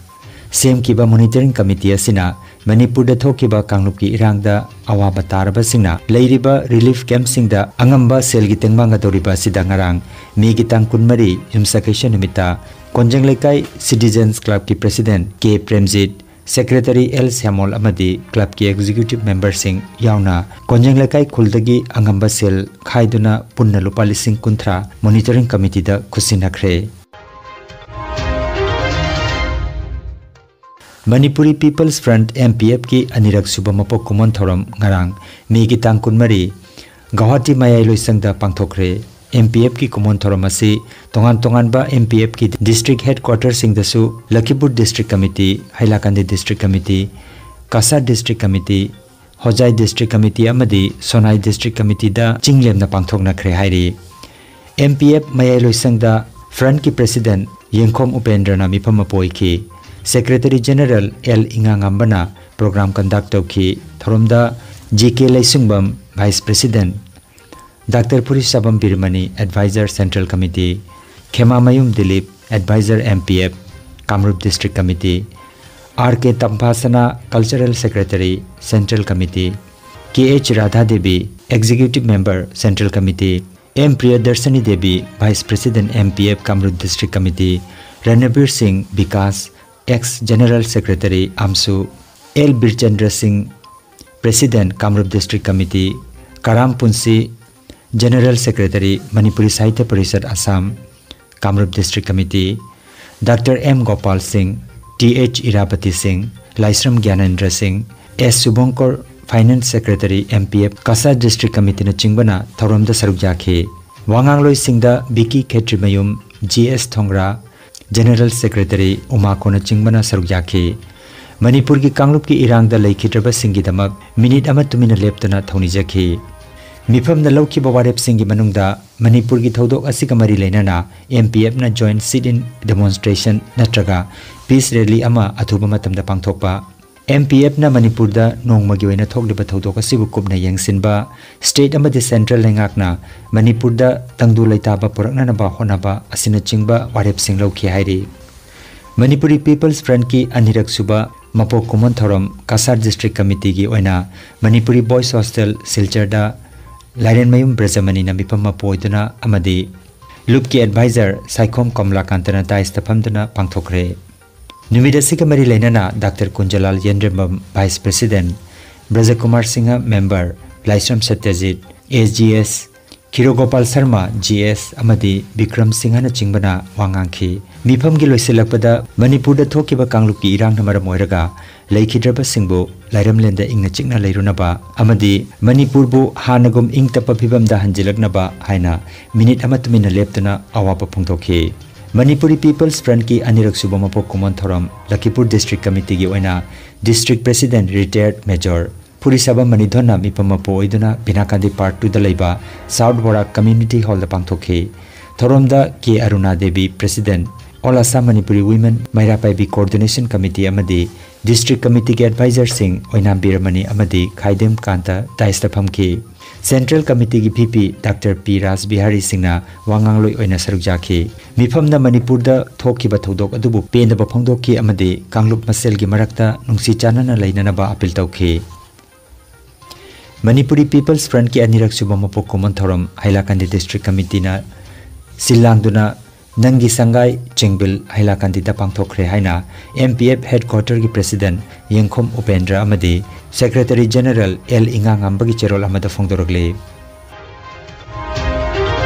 ꯁꯦꯝꯈꯤꯕ ꯃꯣꯅꯤꯇꯔꯤꯡ ꯀꯃꯤꯇꯤ ꯑꯁꯤꯅ ꯃꯅꯤꯄꯨꯔꯗ ꯊꯣꯛꯈꯤꯕ ꯀꯥꯡꯂꯨꯞꯀꯤ ꯏꯔꯥꯡꯗ ꯑꯋꯥꯕ ꯇꯥꯔꯕꯁꯤꯡꯅ ꯂꯩꯔꯤꯕ ꯔꯤꯂꯤꯐ ꯀꯦꯝꯞꯁꯤꯡꯗ ꯑꯉꯝꯕ ꯁꯦꯜꯒꯤ ꯇꯦꯡꯕꯥꯡꯒꯗꯧꯔꯤꯕ ꯑꯁꯤꯗ ꯉꯔꯥꯡ ꯃꯦꯒꯤ ꯇꯥꯡ ꯀꯨꯟꯃꯔꯤ, ꯌꯨꯝꯁꯀꯩꯁ ꯅꯨꯃꯤꯠꯇ ꯀꯣꯟꯖꯦꯡ ꯂꯩꯀꯥꯏ ꯁꯤꯇꯤꯖꯦꯟꯁ ꯀ꯭ꯂꯕꯀꯤ ꯄ꯭ꯔꯦꯁꯤꯗꯦꯟꯠ ꯀꯦ ꯄ꯭ꯔꯦꯝꯖꯤꯠ, ꯁꯦꯀ꯭ꯔꯦꯇꯔꯤ ꯑꯦꯜ ꯁ꯭ꯌꯥꯃꯣꯜ ꯑꯃꯗꯤ ꯀ꯭ꯂꯕꯀꯤ ꯑꯦꯛꯖꯤꯀ꯭ꯌꯨꯇꯤꯚ ꯃꯦꯝꯕꯔꯁꯤꯡ ꯌꯥꯎꯅ ꯀꯣꯟꯖꯦꯡ ꯂꯩꯀꯥꯏ ꯈꯨꯜꯗꯒꯤ ꯑꯉꯝꯕ ꯁꯦꯜ ꯈꯥꯏꯗꯨꯅ ꯄꯨꯟꯅ ꯂꯨꯄꯥ ꯂꯤꯁꯤꯡ ꯀꯨꯟꯊ꯭ꯔꯥ ꯃꯣꯅꯤꯇꯔꯤꯡ ꯀꯃꯤꯇꯤꯗ ꯈꯨꯠꯁꯤꯟꯅꯈ꯭ꯔꯦ꯫ Manipuri people's front, M P ꯑꯦꯐꯀꯤ ꯑꯅꯤꯔꯛ ꯁꯨꯕ ꯃꯄꯣꯛ ꯀꯨꯝꯑꯣꯟ ꯊꯧꯔꯝ ꯉꯔꯥꯡ ꯃꯦꯒꯤ ꯇꯥꯡ ꯀꯨꯟꯃꯔꯤ ꯒꯧꯍꯥꯇꯤ ꯃꯌꯥꯏ ꯂꯣꯏꯁꯪꯗ ꯄꯥꯡꯊꯣꯛꯈ꯭ꯔꯦ꯫ ꯑꯦꯝ ꯄꯤ ꯑꯦꯐꯀꯤ ꯀꯨꯝꯑꯣꯟ ꯊꯧꯔꯝ ꯑꯁꯤ ꯇꯣꯉꯥꯟ ꯇꯣꯉꯥꯟꯕ ꯑꯦꯝ ꯄꯤ ꯑꯦꯐꯀꯤ ꯗꯤꯁꯇ꯭ꯔꯤꯛ ꯍꯦꯗꯀ꯭ꯋꯥꯇꯔꯁꯤꯡꯗꯁꯨ Lakhipur district committee, Hailakandi district committee, Cachar district committee, Hojai district committee ꯑꯃꯗꯤ ꯁꯣꯅꯥꯏ ꯗꯤꯁꯇ꯭ꯔꯤꯛ ꯀꯃꯤꯇꯤꯗ ꯆꯤꯡꯂꯦꯝꯅ ꯄꯥꯡꯊꯣꯛꯅꯈ꯭ꯔꯦ ꯍꯥꯏꯔꯤ꯫ ꯑꯦꯝ ꯄꯤ ꯑꯦꯐ ꯃꯌꯥꯏ ꯂꯣꯏꯁꯪꯗ ꯐ꯭ꯔꯟꯠꯀꯤ ꯄ꯭ꯔꯦꯁꯤꯗꯦꯟꯠ ꯌꯦꯡꯈꯣꯝ ꯎꯄꯦꯟꯗ꯭ꯔꯅ ꯃꯤꯐꯝ ꯑꯃ ꯄꯣꯏꯈꯤ꯫ ꯁꯦꯀ꯭ꯔꯦꯇꯔꯤ ꯖꯦꯅꯔꯦꯜ ꯑꯦꯜ ꯏꯉꯥꯉꯥꯝꯕꯅ ꯄ꯭ꯔꯣꯒ꯭ꯔꯥꯝ ꯀꯟꯗꯛ ꯇꯧꯈꯤ꯫ ꯊꯧꯔꯝꯗ G K Leishangbam, vice president, doctor Phurisabam ꯕꯤꯔꯃꯅꯤ, adviser, central committee, Khemamayum Dilip, adviser, M P F, Kamrup district committee, R K Tamphasana, cultural secretary, central committee, K H Radhadevi, executive member, central committee, M Priyadarshini Devi, vice president, M P F, Kamrup district committee, Ranbir Singh Bikash, ex general secretary, ꯑꯥꯝꯁꯨ, L Birchandra Singh, president, ꯀꯥꯃꯔꯨꯞ district committee, Karam Punshi, general secretary, Manipuri Sahitya Parishad, Assam, Kamrup district committee, doctor M Gopal Singh, T H Irabati Singh, Laishram Gyanendra Singh, S Shubhankar, finance secretary, M P F, Cachar district ꯀꯃꯤꯇꯤꯅꯆꯤꯡꯕꯅ ꯊꯧꯔꯝꯗ ꯁꯔꯨꯛ ꯌꯥꯈꯤ꯫ ꯋꯥꯉꯥꯡꯂꯣꯏꯁꯤꯡꯗ B K Khetrimayum, G S Thongra, general secretary Uma ꯀꯣꯟꯅꯆꯤꯡꯕꯅ ꯁꯔꯨꯛ ꯌꯥꯈꯤ꯫ ꯃꯅꯤꯄꯨꯔꯒꯤ ꯀꯥꯡꯂꯨꯞꯀꯤ ꯏꯔꯥꯡꯗ ꯂꯩꯈꯤꯗ꯭ꯔꯕꯁꯤꯡꯒꯤꯗꯃꯛ ꯃꯤꯅꯤꯠ ꯑꯃ ꯇꯨꯃꯤꯟꯅ ꯂꯦꯞꯇꯅ ꯊꯧꯅꯤꯖꯈꯤ꯫ ꯃꯤꯐꯝꯅ ꯂꯧꯈꯤꯕ ꯋꯥꯔꯦꯞꯁꯤꯡꯒꯤ ꯃꯅꯨꯡꯗ ꯃꯅꯤꯄꯨꯔꯒꯤ ꯊꯧꯗꯣꯛ ꯑꯁꯤꯒ ꯃꯔꯤ ꯂꯩꯅꯅ ꯑꯦꯝ ꯄꯤ ꯑꯦꯐꯅ ꯖꯣꯏꯟꯠ ꯁꯤꯠ ꯏꯟ ꯗꯦꯃꯣꯟꯁꯇ꯭ꯔꯦꯁꯟ ꯅꯠꯇ꯭ꯔꯒ ꯄꯤꯁ ꯔꯦꯂꯤ ꯑꯃ ꯑꯊꯨꯕ ꯃꯇꯝꯗ ꯄꯥꯡꯊꯣꯛꯄ, ꯑꯦꯝ ꯄꯤ ꯑꯦꯐꯅ ꯃꯅꯤꯄꯨꯔꯗ ꯅꯣꯡꯃꯒꯤ ꯑꯣꯏꯅ ꯊꯣꯛꯂꯤꯕ ꯊꯧꯗꯣꯛ ꯑꯁꯤꯕꯨ ꯀꯨꯞꯅ ꯌꯦꯡꯁꯤꯟꯕ, ꯁ꯭ꯇꯦꯠ ꯑꯃꯗꯤ ꯁꯦꯟꯇ꯭ꯔꯦꯜ ꯂꯩꯉꯥꯛꯅ ꯃꯅꯤꯄꯨꯔꯗ ꯇꯪꯗꯨ ꯂꯩꯇꯥꯕ ꯄꯨꯔꯛꯅꯅꯕ ꯍꯣꯠꯅꯕ ꯑꯁꯤꯅꯆꯤꯡꯕ ꯋꯥꯔꯦꯞꯁꯤꯡ ꯂꯧꯈꯤ ꯍꯥꯏꯔꯤ꯫ ꯃꯅꯤꯄꯨꯔꯤ ꯄꯤꯄꯜꯁ ꯐ꯭ꯔꯟꯠꯀꯤ ꯑꯅꯤꯔꯛ ꯁꯨꯕ ꯃꯄꯣꯛ ꯀꯨꯝꯑꯣꯟ ꯊꯧꯔꯝ ꯀꯁꯥꯔ ꯗꯤꯁꯇ꯭ꯔꯤꯛ ꯀꯃꯤꯇꯤꯒꯤ ꯑꯣꯏꯅ ꯃꯅꯤꯄꯨꯔꯤ ꯕꯣꯏꯁ ꯍꯣꯁꯇꯦꯜ ꯁꯤꯜꯆꯔꯗ ꯂꯥꯏꯔꯦꯟꯃꯌꯨꯝ ꯕ꯭ꯔꯖꯃꯅꯤꯅ ꯃꯤꯐꯝ ꯃꯄꯨ ꯑꯣꯏꯗꯨꯅ ꯑꯃꯗꯤ ꯂꯨꯞꯀꯤ ꯑꯦꯗꯚꯥꯏꯖꯔ ꯁꯥꯏꯈꯣꯝ ꯀꯃꯂꯥꯀꯥꯟꯇꯅ ꯗꯥꯏꯁꯇ ꯐꯝꯗꯨꯅ ꯄꯥꯡꯊꯣꯛꯈ꯭ꯔꯦ꯫ ꯅꯨꯃꯤꯠ ꯑꯁꯤꯒ ꯃꯔꯤ ꯂꯩꯅꯅ doctor Kunjalal Yendrembam vice president, Brajakumar Singha member, Laishram Satyajit, A G S, Khirogopal Sharma, G S, ꯑꯃꯗꯤ ꯕꯤꯀ꯭ꯔꯝ ꯁꯤꯡꯍꯅꯆꯤꯡꯕꯅ ꯋꯥ ꯉꯥꯡꯈꯤ꯫ ꯃꯤꯐꯝꯒꯤ ꯂꯣꯏꯁꯤꯜꯂꯛꯄꯗ ꯃꯅꯤꯄꯨꯔꯗ ꯊꯣꯛꯈꯤꯕ ꯀꯥꯡꯂꯨꯞꯀꯤ ꯏꯔꯥꯡꯅ ꯃꯔꯝ ꯑꯣꯏꯔꯒ ꯂꯩꯈꯤꯗ꯭ꯔꯕꯁꯤꯡꯕꯨ ꯂꯥꯏꯔꯝꯂꯦꯟꯗ ꯏꯪꯅ ꯆꯤꯛꯅ ꯂꯩꯔꯨꯅꯕ ꯑꯃꯗꯤ ꯃꯅꯤꯄꯨꯔꯕꯨ ꯍꯥꯟꯅꯒꯨꯝ ꯏꯪ ꯇꯞꯄ ꯐꯤꯕꯝꯗ ꯍꯟꯖꯤꯜꯂꯛꯅꯕ ꯍꯥꯏꯅ ꯃꯤꯅꯤꯠ ꯑꯃ ꯇꯨꯃꯤꯟꯅ ꯂꯦꯞꯇꯨꯅ ꯑꯋꯥꯕ ꯐꯣꯡꯗꯣꯛꯈꯤ꯫ ꯃꯅꯤꯄꯨꯔꯤ ꯄꯤꯄꯜꯁ ꯐ꯭ꯔꯟꯠꯀꯤ ꯑꯅꯤꯔꯛ ꯁꯨꯕ ꯃꯄꯣꯛ ꯀꯨꯝꯑꯣꯟ ꯊꯧꯔꯝ ꯂꯈꯤꯄꯨꯔ ꯗꯤꯁꯇ꯭ꯔꯤꯛ ꯀꯃꯤꯇꯤꯒꯤ ꯑꯣꯏꯅ ꯗꯤꯁꯇ꯭ꯔꯤꯛ ꯄ꯭ꯔꯦꯁꯤꯗꯦꯟꯠ ꯔꯤꯇꯥꯌꯔꯗ ꯃꯦꯖꯣꯔ ꯐꯨꯔꯤꯁꯥꯕꯝ ꯃꯅꯤꯊꯣꯟꯅ ꯃꯤꯐꯝ ꯃꯄꯨ ꯑꯣꯏꯗꯨꯅ ꯕꯤꯅꯥꯀꯥꯟꯗꯤ ꯄꯥꯔꯠ ꯇꯨꯗ ꯂꯩꯕ ꯁꯥꯎꯠ ꯕꯣꯔꯥꯛ ꯀꯝꯃ꯭ꯌꯨꯅꯤꯇꯤ ꯍꯣꯜꯗ ꯄꯥꯡꯊꯣꯛꯈꯤ꯫ ꯊꯧꯔꯝꯗ K Aruna Devi, president, all Assam Manipuri women Meira Paibi coordination committee ꯑꯃꯗꯤ ꯗꯤꯁꯇ꯭ꯔꯤꯛ ꯀꯃꯤꯇꯤꯒꯤ ꯑꯦꯗꯚꯥꯏꯖꯔꯁꯤꯡ ꯑꯣꯏꯅꯥꯝ ꯕꯤꯔꯃꯅꯤ ꯑꯃꯗꯤ ꯈꯥꯏꯗꯦꯝ ꯀꯥꯟꯇ ꯗꯥꯏꯁꯇ ꯐꯝꯈꯤ꯫ ꯁꯦꯟꯇ꯭ꯔꯦꯜ ꯀꯃꯤꯇꯤꯒꯤ V P doctor P Raj Bihari ꯁꯤꯡꯅ ꯋꯥ ꯉꯥꯡꯂꯣꯏ ꯑꯣꯏꯅ ꯁꯔꯨꯛ ꯌꯥꯈꯤ꯫ ꯃꯤꯐꯝꯗ ꯃꯅꯤꯄꯨꯔꯗ ꯊꯣꯛꯈꯤꯕ ꯊꯧꯗꯣꯛ ꯑꯗꯨꯕꯨ ꯄꯦꯟꯗꯕ ꯐꯣꯡꯗꯣꯛꯈꯤ ꯑꯃꯗꯤ ꯀꯥꯡꯂꯨꯞ ꯃꯁꯦꯜꯒꯤ ꯃꯔꯛꯇ ꯅꯨꯡꯁꯤ ꯆꯥꯟꯅꯅ ꯂꯩꯅꯅꯕ ꯑꯄꯤꯜ ꯇꯧꯈꯤ꯫ ꯃꯅꯤꯄꯨꯔꯤ ꯄꯤꯄꯜꯁ ꯐ꯭ꯔꯟꯠꯀꯤ ꯑꯅꯤꯔꯛ ꯁꯨꯕ ꯃꯄꯣꯛ ꯀꯨꯝꯑꯣꯟ ꯊꯧꯔꯝ ꯍꯩꯂꯥꯀꯥꯟꯗꯤ ꯗꯤꯁꯇ꯭ꯔꯤꯛ ꯀꯃꯤꯇꯤꯅ ꯁꯤꯜ ꯂꯥꯡꯗꯨꯅ ꯅꯪꯒꯤ ꯁꯪꯒꯥꯏ ꯆꯦꯡꯕꯤꯜ ꯍꯩꯂꯥꯀꯥꯟꯗꯤꯗ ꯄꯥꯡꯊꯣꯛꯈ꯭ꯔꯦ ꯍꯥꯏꯅ ꯑꯦꯝ ꯄꯤ ꯑꯦꯐ ꯍꯦꯗꯀ꯭ꯋꯥꯇꯔꯒꯤ ꯄ꯭ꯔꯦꯁꯤꯗꯦꯟꯠ ꯌꯦꯡꯈꯣꯝ ꯎꯄꯦꯟꯗ꯭ꯔ ꯑꯃꯗꯤ ꯁꯦꯀ꯭ꯔꯦꯇꯔꯤ ꯖꯦꯅꯔꯦꯜ ꯑꯦꯜ ꯏꯉꯥꯉꯥꯝꯕꯒꯤ ꯆꯦꯔꯣꯜ ꯑꯃꯗ ꯐꯣꯡꯗꯣꯔꯛꯂꯤ꯫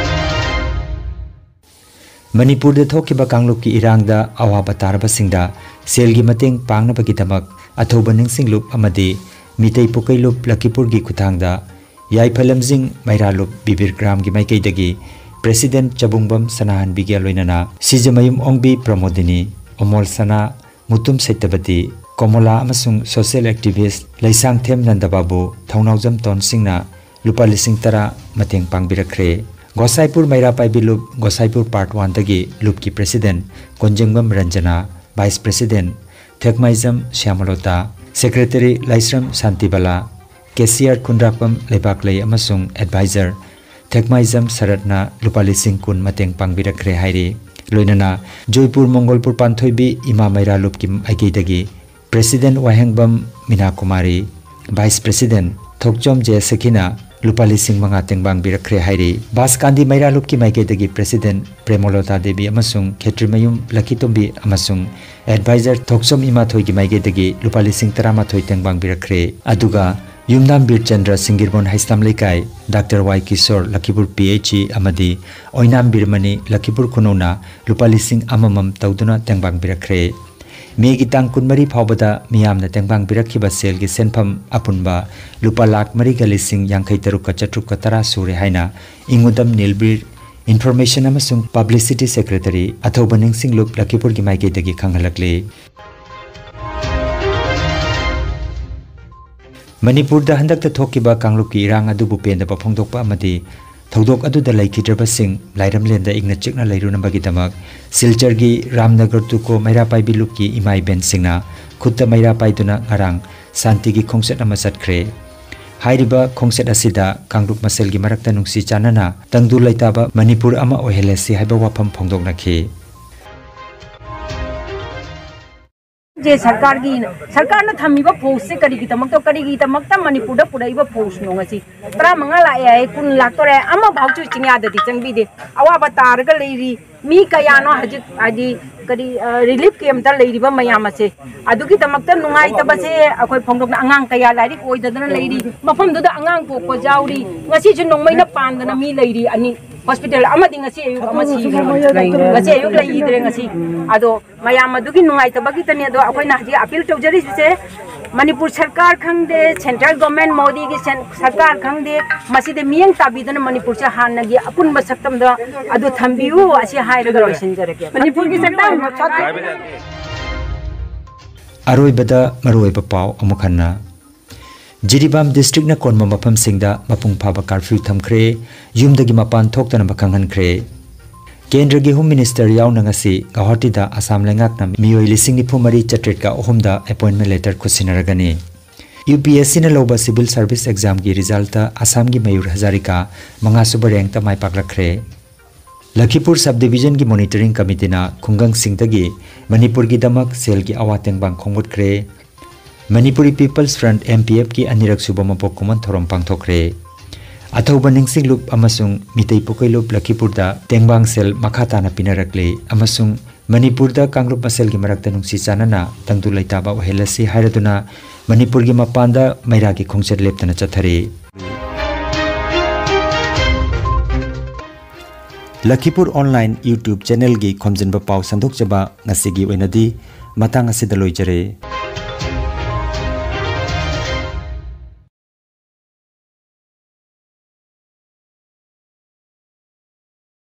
ꯃꯅꯤꯄꯨꯔꯗ ꯊꯣꯛꯈꯤꯕ ꯀꯥꯡꯂꯨꯞꯀꯤ ꯏꯔꯥꯡꯗ ꯑꯋꯥꯕ ꯇꯥꯔꯕꯁꯤꯡꯗ ꯁꯦꯜꯒꯤ ꯃꯇꯦꯡ ꯄꯥꯡꯅꯕꯒꯤꯗꯃꯛ ꯑꯊꯧꯕ ꯅꯤꯡꯁꯤꯡꯂꯨꯞ ꯑꯃꯗꯤ ꯃꯤꯇꯩ ꯄꯨꯀꯩꯂꯨꯞ ꯂꯈꯤꯄꯨꯔꯒꯤ ꯈꯨꯠꯊꯥꯡꯗ ꯌꯥꯏꯐ ꯂꯝꯖꯤꯡ ꯃꯩꯔꯥꯂꯨꯞ ꯕꯤꯕꯤꯔ ꯒ꯭ꯔꯥꯝꯒꯤ ꯃꯥꯏꯀꯩꯗꯒꯤ ꯄ꯭ꯔꯦꯁꯤꯗꯦꯟꯠ ꯆꯕꯨꯡꯕꯝ ꯁꯅꯥꯍꯟꯕꯤꯒ ꯂꯣꯏꯅꯅ ꯁꯤꯖꯃꯌꯨꯝ ꯑꯣꯡꯕꯤ ꯄ꯭ꯔꯃꯣꯗꯤꯅꯤ, ꯑꯃꯣꯜ ꯁꯅꯥ, ꯃꯨꯇꯨꯝ ꯁꯩꯇꯕꯇꯤ, ꯀꯣꯃꯣꯂꯥ ꯑꯃꯁꯨꯡ ꯁꯣꯁꯤꯌꯦꯜ ꯑꯦꯛꯇꯤꯚꯤꯁꯠ ꯂꯩꯁꯥꯡꯊꯦꯝ ꯅꯟꯗꯕꯥꯕꯨ ꯊꯧꯅꯥꯎꯖꯝ ꯇꯣꯟ ꯁꯤꯡꯅ ꯂꯨꯄꯥ ꯂꯤꯁꯤꯡ ꯇꯔꯥ ꯃꯇꯦꯡ ꯄꯥꯡꯕꯤꯔꯛꯈ꯭ꯔꯦ꯫ ꯒꯣꯁꯥꯏꯄꯨꯔ ꯃꯩꯔꯥ ꯄꯥꯏꯕꯤ ꯂꯨꯞ ꯒꯣꯁꯥꯏꯄꯨꯔ ꯄꯥꯔꯠ ꯋꯥꯟꯗꯒꯤ ꯂꯨꯞꯀꯤ president Konjengbam Ranjana, vice president Thekmaijam Shyamlota, secretary Laishram Shantibala, cashier Khundrakpam Leibaklei ꯑꯃꯁꯨꯡ ꯑꯦꯗꯚꯥꯏꯖꯔ ꯊꯦꯛꯃꯥꯏꯖꯝ ꯁꯔꯠꯅ ꯂꯨꯄꯥ ꯂꯤꯁꯤꯡ ꯀꯨꯟ ꯃꯇꯦꯡ ꯄꯥꯡꯕꯤꯔꯛꯈ꯭ꯔꯦ ꯍꯥꯏꯔꯤ꯫ ꯂꯣꯏꯅꯅ ꯖꯣꯏꯄꯨꯔ ꯃꯣꯡꯒꯣꯜꯄꯨꯔ ꯄꯥꯟꯊꯣꯏꯕꯤ ꯏꯃꯥ ꯃꯩꯔꯥꯂꯨꯞꯀꯤ ꯃꯥꯏꯀꯩꯗꯒꯤ President ꯋꯥꯍꯦꯡꯕꯝ ꯃꯤꯅꯥ ꯀꯨꯃꯥꯔꯤ, Vice President ꯊꯣꯛꯆꯣꯝ ꯖꯦ ꯁꯈꯤꯅ ꯂꯨꯄꯥ ꯂꯤꯁꯤꯡ ꯃꯉꯥ ꯇꯦꯡꯕꯥꯡ ꯄꯤꯔꯛꯈ꯭ꯔꯦ ꯍꯥꯏꯔꯤ꯫ ꯕꯥꯁꯀꯥꯟꯗꯤ ꯃꯩꯔꯥ ꯂꯨꯞꯀꯤ ꯃꯥꯏꯀꯩꯗꯒꯤ President ꯄ꯭ꯔꯦꯃꯣꯂꯣꯇꯥ ꯗꯦꯕꯤ ꯑꯃꯁꯨꯡ ꯈꯦꯇ꯭ꯔꯤꯃꯌꯨꯝ ꯂꯛꯈꯤꯇꯣꯝꯕꯤ ꯑꯃꯁꯨꯡ Advisor ꯊꯣꯛꯆꯣꯝ ꯏꯃꯥꯊꯣꯏꯒꯤ ꯃꯥꯏꯀꯩꯗꯒꯤ ꯂꯨꯄꯥ ꯂꯤꯁꯤꯡ ꯇꯔꯥꯃꯥꯊꯣꯏ ꯇꯦꯡꯕꯥꯡ ꯄꯤꯔꯛꯈ꯭ꯔꯦ꯫ ꯑꯗꯨꯒ ꯌꯨꯝꯅꯥꯝ ꯕꯤꯔꯆꯟꯗ꯭ꯔ ꯁꯤꯡꯒꯤꯔꯕꯣꯟ ꯍꯩꯁꯇꯥꯝ ꯂꯩꯀꯥꯏ, ꯗꯥꯛꯇꯔ ꯋꯥꯏ ꯀꯤꯁꯣꯔ ꯂꯛꯈꯤꯄꯨꯔ ꯄꯤ ꯑꯩꯆ ꯏ ꯑꯃꯗꯤ ꯑꯣꯏꯅꯥꯝ ꯕꯤꯔꯃꯅꯤ ꯂꯛꯈꯤꯄꯨꯔ ꯈꯨꯅꯧꯅ ꯂꯨꯄꯥ ꯂꯤꯁꯤꯡ ꯑꯃꯃꯝ ꯇꯧꯗꯨꯅ ꯇꯦꯡꯕꯥꯡ ꯄꯤꯔꯛꯈ꯭ꯔꯦ꯫ ꯃꯦꯒꯤ ꯇꯥꯡ ꯀꯨꯟꯃꯔꯤ ꯐꯥꯎꯕꯗ ꯃꯤꯌꯥꯝꯅ ꯇꯦꯡꯕꯥꯡ ꯄꯤꯔꯛꯈꯤꯕ ꯁꯦꯜꯒꯤ ꯁꯦꯟꯐꯝ ꯑꯄꯨꯟꯕ ꯂꯨꯄꯥ ꯂꯥꯈ ꯃꯔꯤꯒ ꯂꯤꯁꯤꯡ ꯌꯥꯡꯈꯩ ꯇꯔꯨꯛꯀ ꯆꯥꯇ꯭ꯔꯨꯛꯀ ꯇꯔꯥ ꯁꯨꯔꯦ ꯍꯥꯏꯅ ꯏꯪꯉꯨꯗꯝ ꯅꯤꯜꯕꯤꯔ Information ꯑꯃꯁꯨꯡ Publicity Secretary ꯑꯊꯧꯕ ꯅꯤꯡꯁꯤꯡꯂꯨꯞ ꯂꯛꯈꯤꯄꯨꯔꯒꯤ ꯃꯥꯏꯀꯩꯗꯒꯤ ꯈꯪꯍꯜꯂꯛꯂꯤ꯫ ꯃꯅꯤꯄꯨꯔꯗ ꯍꯟꯗꯛꯇ ꯊꯣꯛꯈꯤꯕ ꯀꯥꯡꯂꯨꯞꯀꯤ ꯏꯔꯥꯡ ꯑꯗꯨꯕꯨ ꯄꯦꯟꯗꯕ ꯐꯣꯡꯗꯣꯛꯄ ꯑꯃꯗꯤ ꯊꯧꯗꯣꯛ ꯑꯗꯨꯗ ꯂꯩꯈꯤꯗ꯭ꯔꯕꯁꯤꯡ ꯂꯥꯏꯔꯝꯂꯦꯟꯗ ꯏꯪꯅ ꯆꯤꯛꯅ ꯂꯩꯔꯨꯅꯕꯒꯤꯗꯃꯛ ꯁꯤꯜꯆꯔꯒꯤ ꯔꯥꯝꯅꯒꯔ ꯇꯨꯀꯣ ꯃꯩꯔꯥ ꯄꯥꯏꯕꯤ ꯂꯨꯞꯀꯤ ꯏꯃꯥ ꯏꯕꯦꯟꯁꯤꯡꯅ ꯈꯨꯠꯇ ꯃꯩꯔꯥ ꯄꯥꯏꯗꯨꯅ ꯉꯔꯥꯡ ꯁꯥꯟꯇꯤꯒꯤ ꯈꯣꯡꯆꯠ ꯑꯃ ꯆꯠꯈ꯭ꯔꯦ꯫ ꯍꯥꯏꯔꯤꯕ ꯈꯣꯡꯆꯠ ꯑꯁꯤꯗ ꯀꯥꯡꯂꯨꯞ ꯃꯁꯦꯜꯒꯤ ꯃꯔꯛꯇ ꯅꯨꯡꯁꯤ ꯆꯥꯟꯅꯅ ꯇꯪꯗꯨ ꯂꯩꯇꯥꯕ ꯃꯅꯤꯄꯨꯔ ꯑꯃ ꯑꯣꯏꯍꯜꯂꯁꯤ ꯍꯥꯏꯕ ꯋꯥꯐꯝ ꯐꯣꯡꯗꯣꯛꯅꯈꯤ꯫ ꯁꯔꯀꯥꯔꯒꯤ ꯁꯔꯀꯥꯔꯅ ꯊꯝꯃꯤꯕ ꯐꯣꯔꯁꯁꯦ ꯀꯔꯤꯒꯤꯗꯃꯛꯇ ꯀꯔꯤꯒꯤꯗꯃꯛꯇ ꯃꯅꯤꯄꯨꯔꯗ ꯄꯨꯔꯛꯏꯕ ꯐꯣꯔꯁꯅꯣ? ꯉꯁꯤ ꯇꯔꯥꯃꯉꯥ ꯂꯥꯛꯑꯦ ꯍꯥꯏ, ꯀꯨꯟ ꯂꯥꯛꯇꯣꯔꯦ, ꯑꯃꯐꯥꯎꯁꯨ ꯆꯤꯡꯌꯥꯗꯗꯤ ꯆꯪꯕꯤꯗꯦ꯫ ꯑꯋꯥꯕ ꯇꯥꯔꯒ ꯂꯩꯔꯤ꯫ ꯃꯤ ꯀꯌꯥꯅꯣ ꯍꯧꯖꯤꯛ ꯍꯥꯏꯗꯤ ꯀꯔꯤ ꯔꯤꯂꯤꯐ ꯀꯦꯝꯇ ꯂꯩꯔꯤꯕ ꯃꯌꯥꯝ ꯑꯁꯦ? ꯑꯗꯨꯒꯤꯗꯃꯛꯇ ꯅꯨꯡꯉꯥꯏꯇꯕꯁꯦ ꯑꯩꯈꯣꯏ ꯐꯣꯡꯗꯣꯛꯅ ꯑꯉꯥꯡ ꯀꯌꯥ ꯂꯥꯏꯔꯤꯛ ꯑꯣꯏꯗꯗꯅ ꯂꯩꯔꯤ꯫ ꯃꯐꯝꯗꯨꯗ ꯑꯉꯥꯡ ꯄꯣꯛꯄ ꯌꯥꯎꯔꯤ꯫ ꯉꯁꯤꯁꯨ ꯅꯣꯡꯃꯩꯅ ꯄꯥꯟꯗꯅ ꯃꯤ ꯂꯩꯔꯤ ꯑꯅꯤ꯫ ꯍꯣꯁꯄꯤꯇꯥꯜ ꯑꯃꯗꯤ ꯉꯁꯤ ꯑꯌꯨꯛ ꯑꯃ ꯁꯤꯈ꯭ꯔꯦ꯫ ꯉꯁꯤ ꯑꯌꯨꯛ ꯂꯩꯈꯤꯗ꯭ꯔꯦ ꯉꯁꯤ꯫ ꯑꯗꯣ ꯃꯌꯥꯝ ꯑꯗꯨꯒꯤ ꯅꯨꯡꯉꯥꯏꯇꯕꯒꯤꯇꯅꯦ꯫ ꯑꯗꯣ ꯑꯩꯈꯣꯏꯅ ꯍꯧꯖꯤꯛ ꯑꯄꯤꯜ ꯇꯧꯖꯔꯤꯁꯦ, ꯃꯅꯤꯄꯨꯔ ꯁꯔꯀꯥꯔ ꯈꯪꯗꯦ, ꯁꯦꯟꯇ꯭ꯔꯦꯜ ꯒꯣꯔꯃꯦꯟ ꯃꯣꯗꯤꯒꯤ ꯁꯦꯟ- ꯁꯔꯀꯥꯔ ꯈꯪꯗꯦ, ꯃꯁꯤꯗ ꯃꯤꯠꯌꯦꯡ ꯇꯥꯕꯤꯗꯅ ꯃꯅꯤꯄꯨꯔꯁꯦ ꯍꯥꯟꯅꯒꯤ ꯑꯄꯨꯟꯕ ꯁꯛꯇꯝꯗ ꯑꯗꯨ ꯊꯝꯕꯤꯌꯨ꯫ ꯑꯁꯤ ꯍꯥꯏꯔꯒ ꯂꯣꯏꯁꯤꯟꯖꯔꯒꯦ꯫ ꯃꯅꯤꯄꯨꯔꯒꯤ ꯁꯛꯇꯝ ꯑꯔꯣꯏꯕꯗ ꯃꯔꯨꯑꯣꯏꯕ ꯄꯥꯎ ꯑꯃꯨꯛ ꯍꯟꯅ꯫ ꯖꯤꯔꯤꯕꯥꯝ ꯗꯤꯁꯇ꯭ꯔꯤꯛꯅ ꯀꯣꯟꯕ ꯃꯐꯝꯁꯤꯡꯗ ꯃꯄꯨꯡ ꯐꯥꯕ ꯀꯥꯔꯐ꯭ꯌꯨ ꯊꯝꯈ꯭ꯔꯦ, ꯌꯨꯝꯗꯒꯤ ꯃꯄꯥꯟ ꯊꯣꯛꯇꯅꯕ ꯈꯪꯍꯟꯈ꯭ꯔꯦ꯫ ꯀꯦꯟꯗ꯭ꯔꯒꯤ ꯍꯣꯝ ꯃꯤꯅꯤꯁꯇꯔ ꯌꯥꯎꯅ ꯉꯁꯤ ꯒꯧꯍꯥꯇꯤꯗ ꯑꯁꯥꯝ ꯂꯩꯉꯥꯛꯅ ꯃꯤꯑꯣꯏ ꯂꯤꯁꯤꯡ ꯅꯤꯐꯨ ꯃꯔꯤ ꯆꯥꯇ꯭ꯔꯦꯠꯀ ꯑꯍꯨꯝꯗ ꯑꯦꯄꯣꯏꯟꯃꯦꯟ ꯂꯦꯇꯔ ꯈꯨꯠꯁꯤꯟꯅꯔꯒꯅꯤ꯫ ꯌꯨ ꯄꯤ ꯑꯦꯁ ꯁꯤꯅ ꯂꯧꯕ ꯁꯤꯚꯤꯜ ꯁꯥꯔꯚꯤꯁ ꯑꯦꯛꯖꯥꯝꯒꯤ ꯔꯤꯖꯜꯇ ꯑꯁꯥꯝꯒꯤ ꯃꯌꯨꯔ ꯍꯖꯥꯔꯤꯀꯥ ꯃꯉꯥꯁꯨꯕ ꯔꯦꯡꯛꯇ ꯃꯥꯏ ꯄꯥꯛꯂꯛꯈ꯭ꯔꯦ꯫ ꯂꯈꯤꯄꯨꯔ ꯁꯕ ꯗꯤꯕꯤꯖꯟꯒꯤ ꯃꯣꯅꯤꯇꯔꯤꯡ ꯀꯃꯤꯇꯤꯅ ꯈꯨꯡꯒꯪꯁꯤꯡꯗꯒꯤ ꯃꯅꯤꯄꯨꯔꯒꯤꯗꯃꯛ ꯁꯦꯜꯒꯤ ꯑꯋꯥ ꯇꯦꯡꯕꯥꯡ ꯈꯣꯝꯒꯠꯈ꯭ꯔꯦ꯫ Manipuri people's front, M P F, ꯀꯤ ꯑꯅꯤꯔꯛ ꯁꯨꯕ ꯃꯄꯣꯛ ꯀꯨꯝꯑꯣꯟ ꯊꯧꯔꯝ ꯄꯥꯡꯊꯣꯛꯈ꯭ꯔꯦ꯫ ꯑꯊꯧꯕ ꯅꯤꯡꯁꯤꯡꯂꯨꯞ ꯑꯃꯁꯨꯡ ꯃꯤꯇꯩ ꯄꯣꯛꯀꯩꯂꯨꯞ ꯂꯈꯤꯄꯨꯔꯗ ꯇꯦꯡꯕꯥꯡ ꯁꯦꯜ ꯃꯈꯥ ꯇꯥꯅ ꯄꯤꯅꯔꯛꯂꯦ ꯑꯃꯁꯨꯡ ꯃꯅꯤꯄꯨꯔꯗ ꯀꯥꯡꯂꯨꯞ ꯃꯁꯦꯜꯒꯤ ꯃꯔꯛꯇ ꯅꯨꯡꯁꯤ ꯆꯥꯟꯅꯅ ꯇꯪꯗꯨ ꯂꯩꯇꯥꯕ ꯑꯣꯏꯍꯜꯂꯁꯤ ꯍꯥꯏꯔꯗꯨꯅ ꯃꯅꯤꯄꯨꯔꯒꯤ ꯃꯄꯥꯟꯗ ꯃꯩꯔꯥꯒꯤ ꯈꯣꯡꯆꯠ ꯂꯦꯞꯇꯅ ꯆꯠꯊꯔꯤ꯫ ꯂꯈꯤꯄꯨꯔ ꯑꯣꯟꯂꯥꯏꯟ YouTube ꯆꯦꯅꯦꯜꯒꯤ ꯈꯣꯝꯖꯤꯟꯕ ꯄꯥꯎ ꯁꯟꯗꯣꯛꯆꯕ ꯉꯁꯤꯒꯤ ꯑꯣꯏꯅꯗꯤ ꯃꯇꯥꯡ ꯑꯁꯤꯗ ꯂꯣꯏꯖꯔꯦ꯫